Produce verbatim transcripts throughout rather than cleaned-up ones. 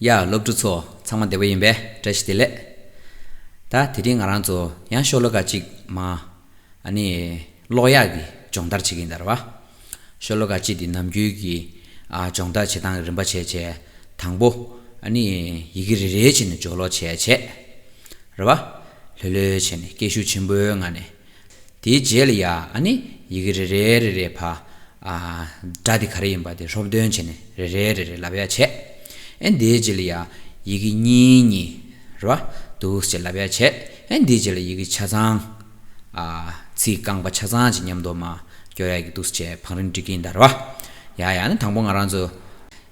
ཡ། སློབ་ཕྲུག་ཚོ་ཚང་མ་བདེ་པོ་ཡིན་པས། བཀྲ་ཤིས་བདེ་ལེགས། ད་དེ་རིང་ང་རང་ཚོ་ཡང་ཤོ་ལོ་ཀ་གཅིག་མ། ཨ་ནི་ཀློག་ཡག་གི་སྦྱོང་བརྡར་བྱེད་ཀྱི་ཡིན་ད་རེད་བ། ཤོ་ལོ་ཀ་གཅིག་དེ་ནམ་རྒྱུན་གྱི་ཨ་སྦྱོང་བརྡར་བྱེད་སྟངས་རིམ་པ་བྱས་བྱས། དང་པོ་ཨ་ནི་ཡི་གེ་རེ་རེ་བྱས་ནས་སྦྱོར་ཀློག་བྱས་བྱས། རེད་བ། ལྷོད་ལྷོད་བྱས་ནས་སྐད་ཤུགས་ཆེན་པོའི་ངང་ནས། དེའི་རྗེས་ལ་ཡ་ཨ་ནི་ཡི་གེ་རེ་རེ་རེ་རེ་ཕ། ཨ། སྒྲ་དེ་ག་རེ་ཡིན་པ་དེ་ཧྲོབ་འདོན་བྱས་ནས་རེ་རེ་རེ་རེ་ལབ་ཡ་བྱས། ཨེ་འདིའི་རྗེས་ལ་ཡ་ཡི་གེ་གཉིས་གཉིས་རེད་བ། འདུག་སེ་ལབ་ཡ་བྱས། ཨེ་འདིའི་རྗེས་ལ་ཡི་གེ་ཆ་ཚང་། ཨ། ཚིག་རྐང་པ་ཆ་ཚང་ཅིག་མཉམ་དུ་མ་སྐྱོར་ཡ་གི་འདུག་སེ་བྱས་བང་རིམ་སྒྲིག་གི་ཡིན་ད་རེད་བ། ཡ་ཡ་ནི་དང་པོ་ང་རང་ཚོ།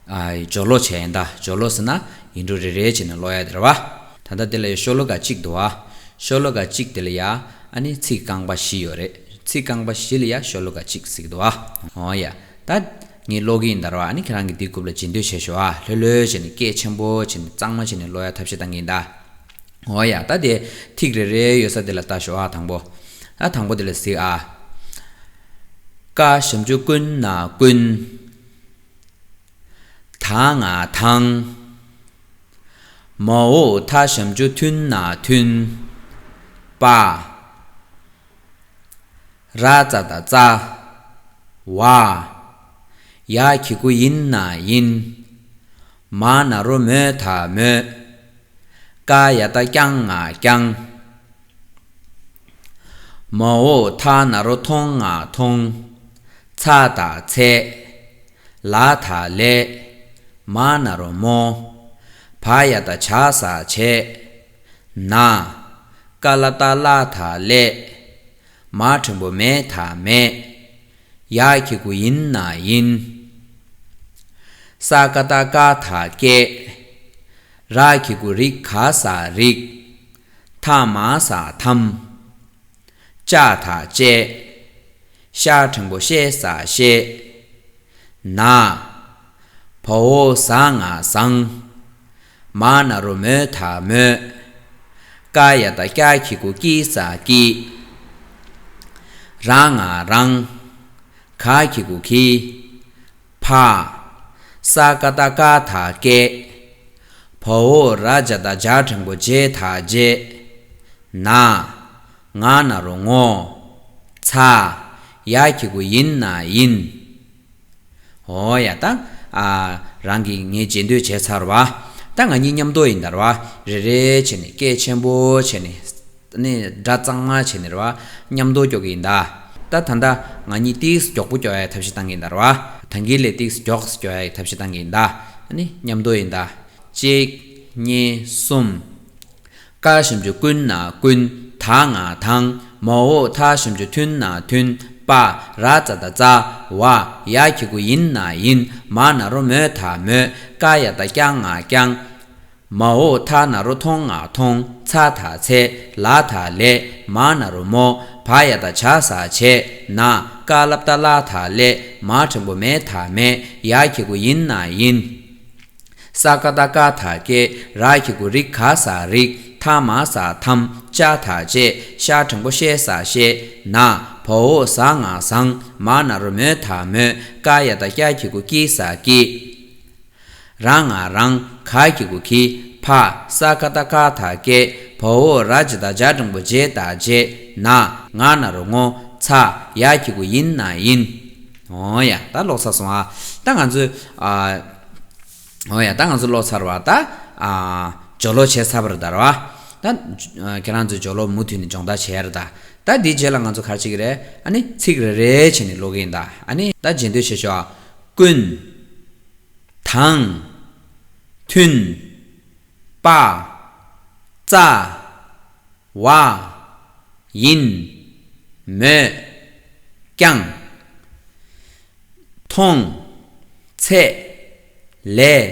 ཨ། སྦྱོར་ཀློག་བྱས་ཡིན་ད། སྦྱོར་ཀློག་ཟེར་ན་ཡིག་འབྲུ་རེ་རེ་བྱས་ནས་ཀློག་ཡ་དེ་རེད་བ། ད་ལྟ་དེ་ལ་ཡ་ཤོ་ལོ་ཀ་གཅིག་འདུག་བ། ཤོ་ལོ་ཀ་གཅིག་དེ་ལ་ཡ་ཨ་ནི་ཚིག་རྐང་པ་བཞི་ཡོད་རེད། ཚིག་རྐང་པ་བཞི་ལ་ཡ་ཤོ་ལོ་ཀ་གཅིག་ཟེར་གྱི་འདུག་བ། འོ་ཡ། ད་ངས་ཀློག་གི་ཡིན་ད་རེད་བ། ཨ་ནི་ཁྱེད་རང་གིས་འདིའི་རྐུབ་ལ་རྗེས་ཟློས་བྱས་ཤོག་ཨ། ལྷོད་ལྷོད་བྱས་ནས་སྐད་ཆེན་པོ་བྱས་ནས་གཙང་མ་བྱས་ནས་ཀློག་ཡ་ཐབས་ཤེས་བཏང་གི་ཡིན་ད། འོ་ཡ། ད་དེ་ཐིག་རེ་རེ་ཡོད་ས་དེ་ལ་ལྟ་ཤོག་ཨ། དང་པོ། ད་དང་པོ་དེ་ལ་གཟིགས་ཨ། ཀ་ཞབས་ཀྱུ་ཀུན་ན་ཀུན། ད་ང་དང་། མ་འོག་ཐ་ཞབས་ཀྱུ་ཐུན་ན་ཐུན། པ། ར་ཙ་ད་ཙ། བ། ཡ་གི་གུ་ཡིན་ན་ཡིན། མ་ན་རོ་མོ་ད་མོད། ཀ་ཡ་ད་ཀྱང་ང་ཀྱང་། མ་འོག་ཐ་ན་རོ་ཐོང་ང་ཐོང་། ཚ་ད་ཚད། ལ་ད་ལས། མ་ན་རོ་མོ། བ་ཡ་ད་བྱ་ས་བྱས། ན། ཀ་ལ་ཏ་ལ་ད་ལས། མ་འགྲེང་བུ་མེ་ད་མེད། ཡ་གི་གུ་ཡིན་ན་ཡིན། ས་ཀ་ཏ་སྐ་ད་སྐད། ར་གི་གུ་རི་ག་ས་རིག་ཐ་མ་ས་ཐམ། ཅ་ད་བཅད། ཤ་འགྲེང་བུ་ཤེ་ས་བཤད། ན། བ་འོག་ཟ་ང་ཟང་། མ་ན་རོ་མོ་ད་མོད། ཀ་ཡ་ད་ཀྱ་གི་གུ་ཀྱི་ས་ཀྱིས། ར་ང་རང་། ག་གི་གུ་གིས། ཕ། ས་ཀ་ཏ་སྐ་ད་སྐད། བ་འོག་ར་ཇ་ད་ཇ་འགྲེང་བུ་ཇེ་ད་བརྗེད། ན། ང་ན་རོ་ངོ་། ཚ། ཡ་གི་གུ་ཡིན་ན་ཡིན། འོ་ཡ། ད་ཨ་རང་གིས་ངས་རྗེས་ཟློས་བྱས་ཚར་བ། ད་ང་གཉིས་མཉམ་དུ་ཡིན་ད་རེད་བ། རེ་རེ་བྱས་ནས་སྐད་ཆེན་པོ་བྱས་ནས། ནི་སྒྲ་གཙང་མ་བྱས་ནས་རེད་བ། མཉམ་དུ་སྐྱོར་གྱི་ཡིན་ད། ད་ད་ལྟ་ང་གཉིས་ཏིག་མགྱོགས་པོ་སྐྱོར་ཡའི་ཐབས་ཤེས་བཏང་གི་ཡིན་ད་རེད་བ། ད་གིན་ལས་ཏིག་མགྱོགས་སྐྱོར་ཡའི་ཐབས་ཤེས་བཏང་གི་ཡིན་ད། ནི་མཉམ་དུ་ཡིན་ད། གཅིག་གཉིས། གསུམ། ཀ་ཞབས་ཀྱུ་ཀུན་ན་ཀུན། ད་ང་དང་། མ་འོག་ཐ་ཞབས་ཀྱུ་ཐུན་ན་ཐུན། པ། ར་ཙ་ད་ཙ། བ། ཡ་གི་གུ་ཡིན་ན་ཡིན། མ་ན་རོ་མོ་ད་མོད། ཀ་ཡ་ད་ཀྱ་ང་ཀྱང་། མ་འོག་ཐ་ན་རོ་ཐོང་ང་ཐོང་། ཚ་ད་ཚད། ལ་ད་ལས། མ་ན་རོ་མོ། བ་ཡ་ད་བྱ་ས་བྱས། ན། ཀ་ལ་པ་ཏ་ལ་ད་ལས། མ་འགྲེང་བུ་མེ་ད་མེད། ཡ་གི་གུ་ཡིན་ན་ཡིན། ས་ཀ་ཏ་སྐ་ད་སྐད། ར་གི་གུ་རི་ག་ས་རིག་ཐ་མ་ས་ཐམ། ཅ་ད་བཅད། ཤ་འགྲེང་བུ་ཤེ་ས་བཤད། ན། བ་འོག་ཟ་ང་ཟང་། མ་ན་རོ་མོ་ད་མོད། ཀ་ཡ་ད་ཀྱ་གི་གུ་ཀྱི་ས་ཀྱིས། ར་ང་རང་། ག་གི་གུ་གིས། ཕ། ས་ཀ་ཏ་སྐ་ད་སྐད། བ་འོག་ར་ཇ་ད་ཇ་འགྲེང་བུ་ཇེ་ད་བརྗེད། ན། ང་ན་རོ་ངོ་། ཚ། ཡ་གི་གུ་ཡིན་ན་ཡིན། འོ་ཡ། ད་ཀློག་ཚར་སོང་ཨ། ད་ང་ཚོས་ཨ། འོ་ཡ། ད་ང་ཚོ་ཀློག་ཚར་བ་ད། ཨ། སྦྱོར་ཀློག་བྱས་ཚར་བ་རེད་ད་རེད་བ། ད་ཁྱེད་རང་ཚོས་སྦྱོར་ཀློག་མུ་མཐུད་ནས་སྦྱོང་བརྡར་བྱས་རེད་ད། ད་འདིའི་རྗེས་ལ་ང་ཚོ་ག་རེ་བྱེད་ཀྱི་རེད། ཨ་ནི་ཚིག་རེ་རེ་བྱས་ནས་ཀློག་གི་ཡིན་ད། ཨ་ནི་ད་རྗེས་ཟློས་བྱེད་ཤོག་ཨ། ཀུན། དང་། ཐུན། པ། ཙ། བ། ཡིན། མོད། ཀྱང་། མཐོང་། ཚད། ལས།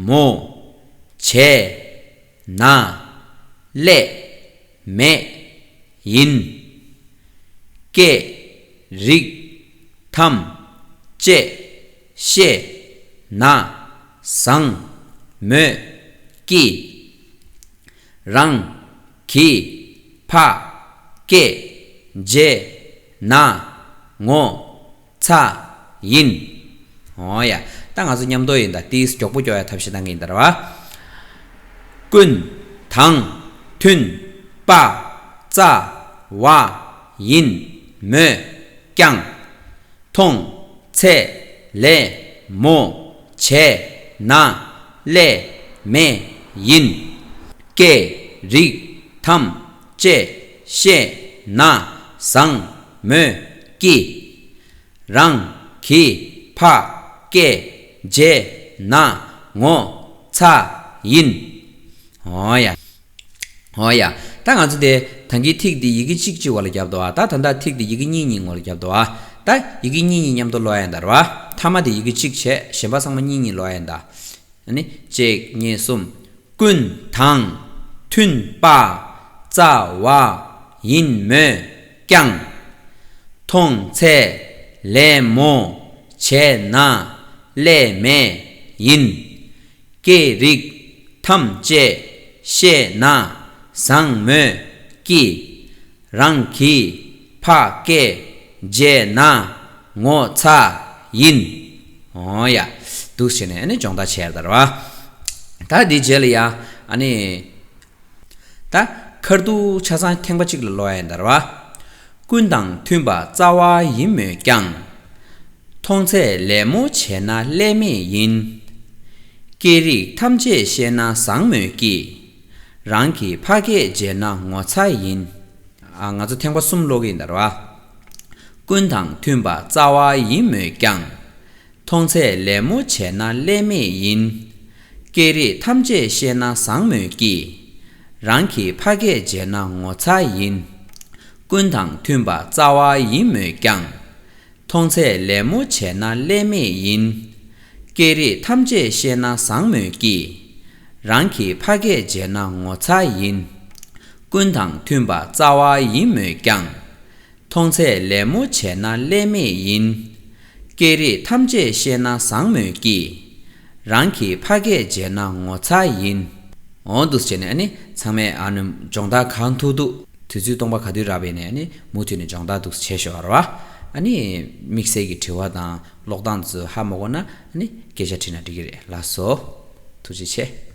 མོ། བྱས། ན། ལས། མེད། ཡིན། སྐད། རིག་ཐམ། བཅད། ཤེས། ན། བཟང་། མོད། ཀྱིས། རང་། གིས། ཕ། སྐད། བརྗེད། ན། ངོ་། ཚ། ཡིན། འོ་ཡ། ད་ང་ཚོ་མཉམ་དུ་ཡིན་ད། ཏིས་མགྱོགས་པོ་སྐྱོར་ཡ་ཐབས་ཤེས་གཏང་གི་ཡིན་ད་ར་བ། ཀུན། དང་། མཐུན། པ། རྩ། བ། ཡིན། མོད། ཀྱང་། མཐོང་། ཚད། ལས། མོ། བྱས། ན། ལས། མེད། ཡིན། སྐད། རིགས། ཐམས། ཅད། ཤེས། ན། བཟང་། མོད། ཀྱི། རང་གི་ཕ་སྐད་བྱས་ན་ངོ་ཚ་ཡིན། འོ་ཡ། འོ་ཡ། ད་ང་ཚོ་དེ་ད་གིན་ཐིག་འདི་ཡི་གེ་གཅིག་གཅིག་བར་ལ་བརྒྱབ་འདུག་ཨ། ད་ད་ལྟ་ཐིག་འདི་ཡི་གེ་གཉིས་གཉིས་བར་ལ་བརྒྱབ་འདུག་ཨ། ད་ཡི་གེ་གཉིས་གཉིས་མཉམ་དུ་ཀློག་ཡ་ཡིན་ད་ར་བ། མཐའ་མ་དེ་ཡི་གེ་གཅིག་བྱས། གཞན་པ་ཚང་མ་གཉིས་གཉིས་ཀློག་ཡ་ཡིན་ད། ཨ་ནི་གཅིག་གཉིས་གསུམ། ཀུན་དང་མཐུན་པ། རྩ་བ་ཡིན་མོད་ཀྱང་། མཐོང་ཚད་ལས་མོ་བྱས་ན་ལས་མེད་ཡིན། སྐད་རིགས་ཐམས་ཅད་ཤེས་ན་བཟང་མོད་ཀྱི། རང་གི་ཕ་སྐད་བརྗེད་ན་ངོ་ཚ་ཡིན། འོ་ཡ། འདུག་བྱས་ནས་ཨ་ནི་སྦྱོང་བརྡར་བྱས་ཡ་ད་ར་བ། ད་འདི་རྗེས་ལ་ཡ། ཨ་ནི། ད་ཁར་ཐུག་ཆ་ཚང་ཐེངས་པ་གཅིག་ལ་ཀློག་ཡ་ཡིན་ད་ར་བ། ཀུན་དང་མཐུན་པ་རྩ་བ་ཡིན་མོད་ཀྱང་། མཐོང་ཚད་ལད་མོ་བྱས་ན་ཀླད་མེད་ཡིན། སྐད་རིགས་ཐམས་ཅད་ཤེས་ན་བཟང་མོད་ཀྱི། རང་གི་ཕ་སྐད་བརྗེད་ན་ངོ་ཚ་ཡིན། ཨ། ང་ཚོ་ཐེངས་པ་གསུམ་ཀློག་གི་ཡིན་ད་ར་བ། ཀུན་དང་མཐུན་པ་རྩ་བ་ཡིན་མོད་ཀྱང་། མཐོང་ཚད་ལད་མོ་བྱས་ན་ཀླད་མེད་ཡིན། སྐད་རིགས་ཐམས་ཅད་ཤེས་ན་བཟང་མོད་ཀྱི། རང་གི་ཕ་སྐད་བརྗེད་ན་ངོ་ཚ་ཡིན། ཀུན་དང་མཐུན་པ་རྩ་བ་ཡིན་མོད་ཀྱང་། མཐོང་ཚད་ལད་མོ་བྱས་ན་ཀླད་མེད་ཡིན། སྐད་རིགས་ཐམས་ཅད་ཤེས་ན་བཟང་མོད་ཀྱི། རང་གི་ཕ་སྐད་བརྗེད་ན་ངོ་ཚ་ཡིན། ཀུན་དང་མཐུན་པ་རྩ་བ་ཡིན་མོད་ཀྱང་། མཐོང་ཚད་ལད་མོ་བྱས་ན་ཀླད་མེད་ཡིན། སྐད་རིགས་ཐམས་ཅད་ཤེས་ན་བཟང་མོད་ཀྱི། རང་གི་ཕ་སྐད་བརྗེད་ན་ངོ་ཚ་ཡིན། འོ་འདུག་བྱས་ནས་ཨ་ནི་ཚང་མས་ཨ་ནི་སྦྱོང་བརྡར་གང་ཐུབ་ཐུབ། དུས་ཚོད་སྟོང་པ་ག་དུས་རག་པ་ཡིན་ནའི་ཨ་ནི་མུ་མཐུད་ནས་སྦྱོང་བརྡར་འདུག་བྱས་ཤོག་ར་བ། ཨ་ནི་དམིགས་བསལ་གྱི་དྲི་བ་དང་ཀློག་སྟངས་ཚོ་ཧ་མ་གོ་ན་ཨ་ནི་སྐད་ཆ་དྲིས་ན་འགྲིག་གི་རེད། ལགས་སོ། ཐུགས་རྗེ་ཆེ།